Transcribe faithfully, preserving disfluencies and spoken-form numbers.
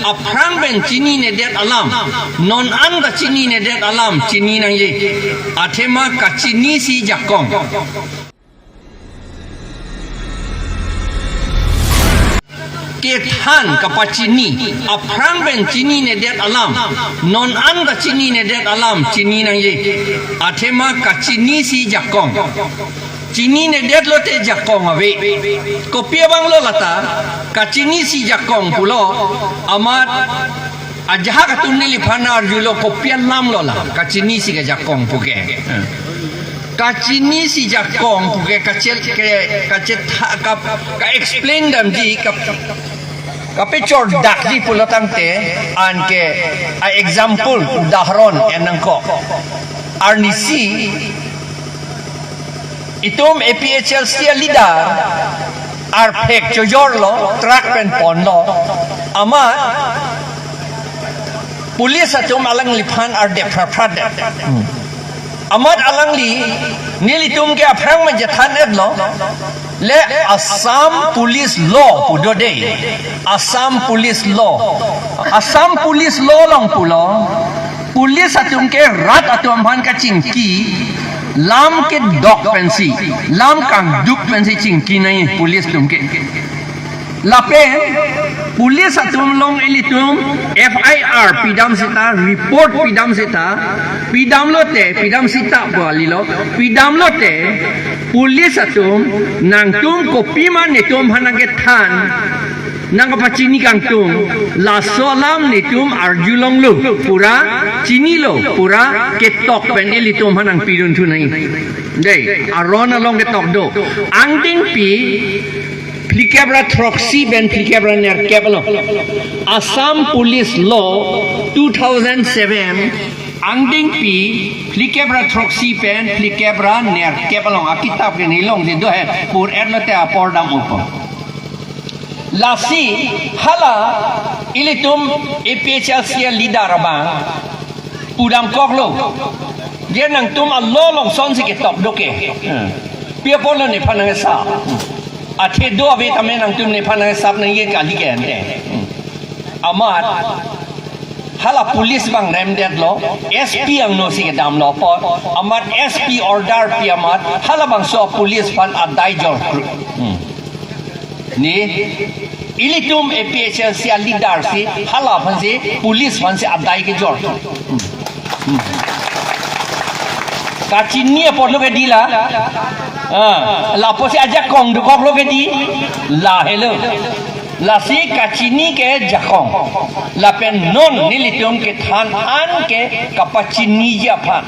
Aphrang pen chininedet alam, non an ta chininedet alam chini nangji. Athema kachinisi jakong. Kethan kapachini, aphrang pen chininedet alam, non an ta chininedet alam chini nangji. Athema kachinisi jakong. Chininedet lote jakong ave. Kopi abang lo lata, kachinisi jakong pulo, amat ajahak atum neliphan arjulo kopi alam lo la, kachinisi kajakong puke. Kachinisi jakong puke kachel ke kachetha ka, ka explain damji ka, kapechordakji pulo tangte, anke a example, udaharon en nangkok. Arnisi itum A P H L C a leader arphek chojorlo, truck pen ponlo. Amat police atum alangliphan ardep phraphrapdet. Amat alangli nelitum ke aphrang majethan etlo. Le Assam Police Law pu do dei. Assam Police Law. Assam Police Law along pulo, police atum ke rat atum aphan kachingki, lam kedok pensi, lam kangduk pensi chingki nangji police atum ke. Lapen police atum along ilitum F I R pidam seta, report pidam seta, pidam lote, pidam seta pu kalilo, pidam lote, police atum nangtum kopima netum aphan nangkethan, nangkapachini kangtung, laso alam netum arjulonglo, pura chinilo, pura ketok pen ilitum aphan nangpidun thu nangji. Dei, aron along ketok do. Angdengpi phlikep ra throksi pen phlikep ra nerkep along, Assam Police Law two thousand seven, angdengpi phlikep ra throksi pen phlikep ra nerkep along, akitap ke nilong si do he, pur etlo te apor dam upo. Lasi hala ilitum A P H L C a leader abang pudam koklo. Je nangtum a-law along sonsi ketok do ke. Pi apotlo nephan nangsa. Athe do ave tame nangtum nephan nangsa nangji kali ke ante. Amat hala police abang remdetlo, S P angno si kedamlo apot, amat S P order pi amat halabangso police aphan adai jor kru. Hmm. Ne, ilitum A P H L C a leader si hala aphansi, police aphansi adai kejor. Hmm. Hmm. Kachini apotlo ke dei la. Ah, lapusi ajakong dokoklo ke dei. Lahelo. Lasi kachini ke jakong. Lapen non nelitum kethan an ke kapachiniji aphan.